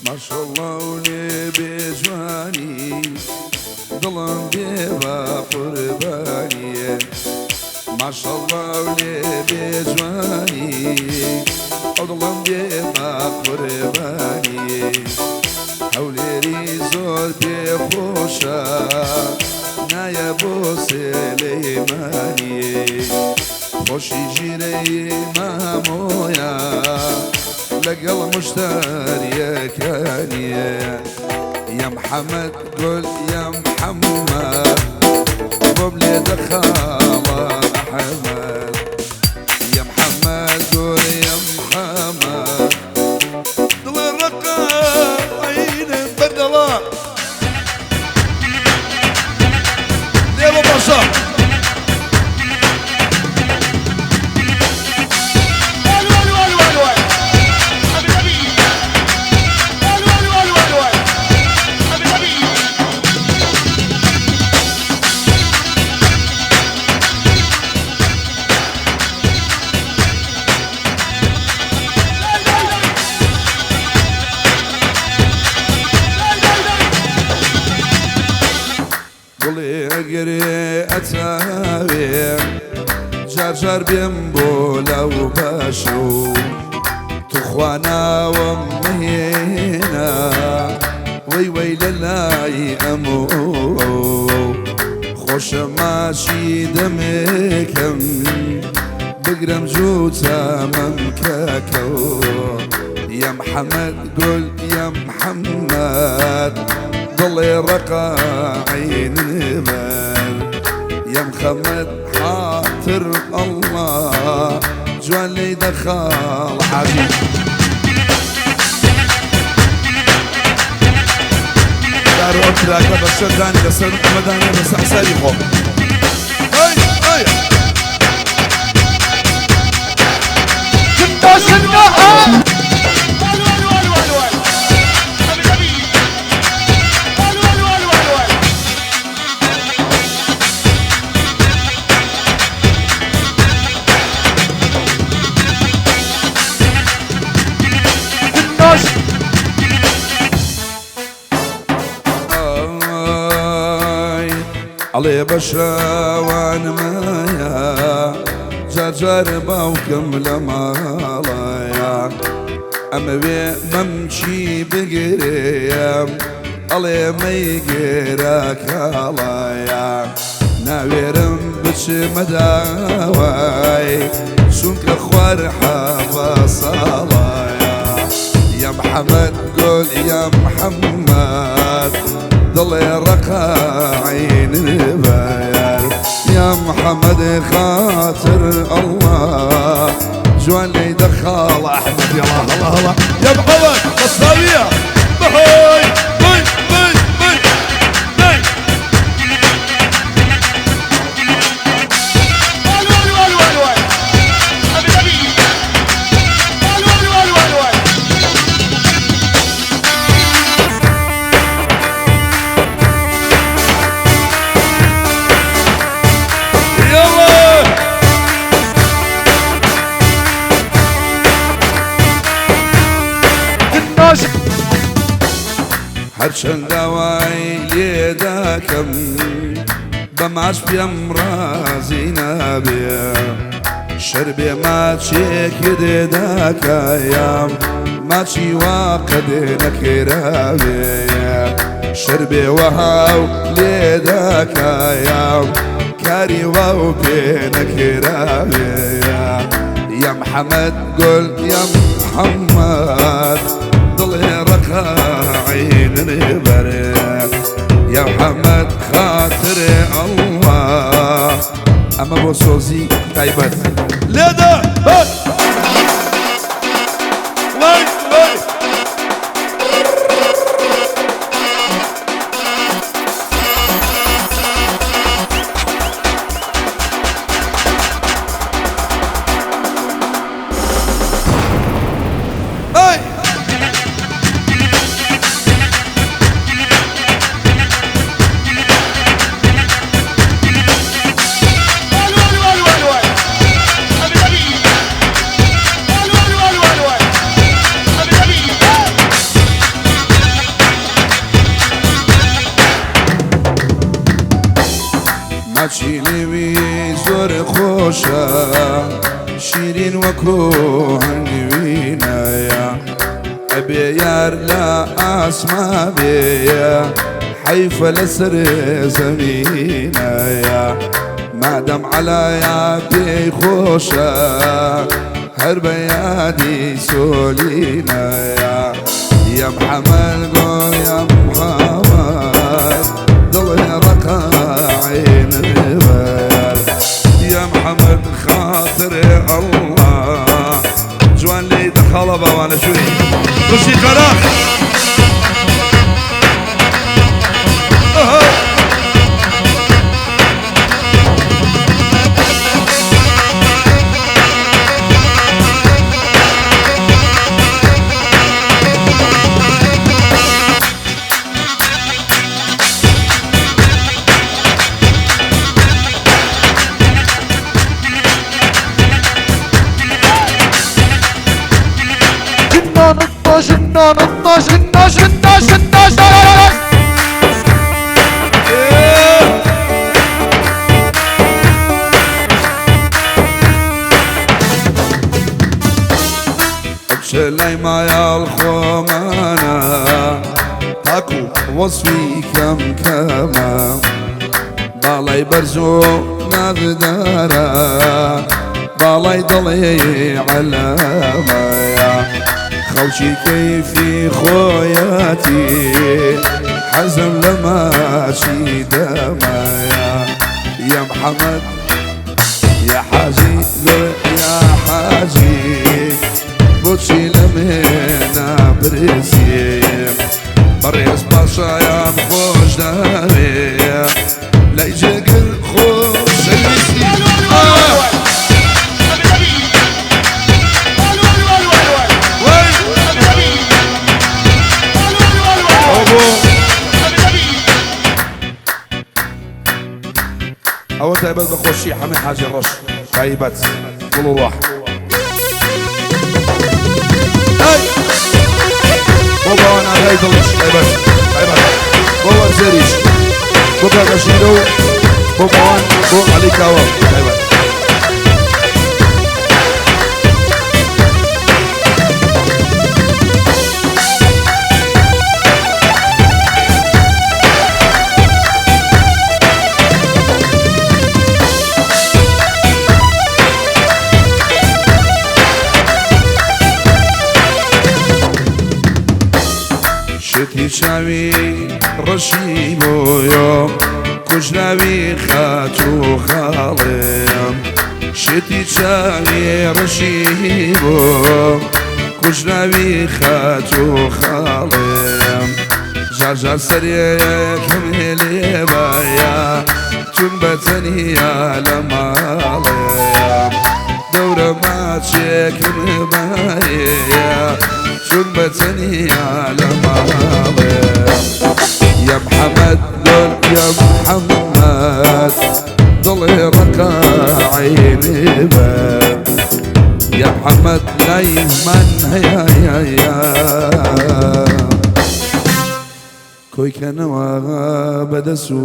ماشەڵڵا و لێ بێ جوانی، دڵم بێ بە قوربانیێ. ماشەڵڵا و لێ بێ جوانی، ئەو دڵم بێ بە قوربانیێ. هەولێری زۆر پێ خۆشە، نایە بۆ سلەیمانیێ. خۆشی ژیرەی مامۆیە، لەگەڵ مشتەریەکانیە. یا محەممەد گۆل یا محەممەد، بۆم لێ دەخاڵە ئەحمەد. یا محەممەد گۆل یا محەممەد، دڵێ ڕەقە عینم بەردەڵا لێوە باشە. گوڵێ ئەگەرێ ئەتاوێ جار جار بێم بۆ لاو باش و توخوا ناوم مەهێنە، وەی وەی لە لای ئەمۆ. خۆشە ماچی دەمێکم بگرم جووتە مەمکەکەوە. یا محەممەد گۆل یا محەممەد، دڵێ ڕەقە عین بەر. یا محەممەد خاتر ئەڵڵا، جوان لێی دەخاڵ حاجی. دارو ئەم تراکە بە شەر دانی لەسەر ئەمە دانێ بەسە حسابی خۆم. ئەی ئەی ئای ئەڵێ بە شەوانمایە، جار جار باوکم لە ماڵایە، ئەمەوێ مەمکی بگرێم، ئەڵێ مەیگێرە کاڵایە. ناوێرم بچمە داوای، چونکە خوار حەڤە ساڵایە. یا محەممەد گۆل یا محەممەد، دڵێ ڕەقە عین بەیار. یا محەممەد خاتر ئەڵڵا، جوان لێی دەخاڵ ئەحمەد. یاڵا هەڵا هەڵا یا محەممەد بەساویە بەهۆی بەی بەی بەی بەی. یاڵا هەرچەند داوای لێداکەم، بە ماچ پێم ڕازی نابێ. شەربێ ماچێک دێداکایام، ماچی وا قەدێ نەکراوێ. شەربێ وەهاو لێداکایام، کاری واو پێ نەکراوێ. یا محەممەد گۆل یا محەممەد، دڵێ ڕەقە عین بەرێ. یا محەممەد خاترێ ئەڵڵا، ئەمە بۆ سۆزی تایبەت لێدە بەس. وەی وەی ئەی. ماچی لێوی زۆر خۆشە شیرین وەکۆ هەنگوینایە ئەبێ یار لە ئاسما بێیە حەیفە لەسەر زەمینایە مادەم عەلایا پێی خۆشە هەر بە یادی سۆلینایە یا محەمەد گۆ یا محەمەد دڵێ ڕەقە عین بەر یا محەمەد خاترێ ئەڵڵا جوان لێی دەخاڵە باوانە شوێ بژی قەراخ. جنا نطة جنا جنا جنا جنا. بچە لای مایاڵ خۆمانە تاکو وەسفی کەم کەمە باڵای بەرز و نازدارە باڵای دڵێ عەلامەیە خەڵکی کەیفی خۆیەتی حەزم لە ماچی دەمایە یا محەممەد یا حاجی یا حاجی بۆچی لە مێنا برسیم بەڕێز پاشایان خۆش داوێ لای جێگر خۆشەویستی. ئەوە تایبەت بە خۆشی حەمەی حاجی ڕەش تایبەت دڵ و ڕۆح. بۆ باوان ئاغای دڵیش تایبەت تایبەت بۆ وەرزێریش بۆ کاکە ژیرە و بۆ باوان بۆ عەلی کاوە تایبەت. شتی چاوی ڕەشی بۆیۆ کوژراوی خاتوو خاڵێم شتی چاوی ڕەشی بۆ کوژراوی خاتوو خاڵێم جارجار سەرێکم لێبایە چون بە تەنیا لە ماڵێم دەورە ماچێکم بایە چون بە تەنیا لە ماڵێم یا محەممەد گۆل یا محەممەد دڵێ ڕەقە عەینێ بە یا محەممەد لای من هەیە کۆیکەنەوە بەدەست و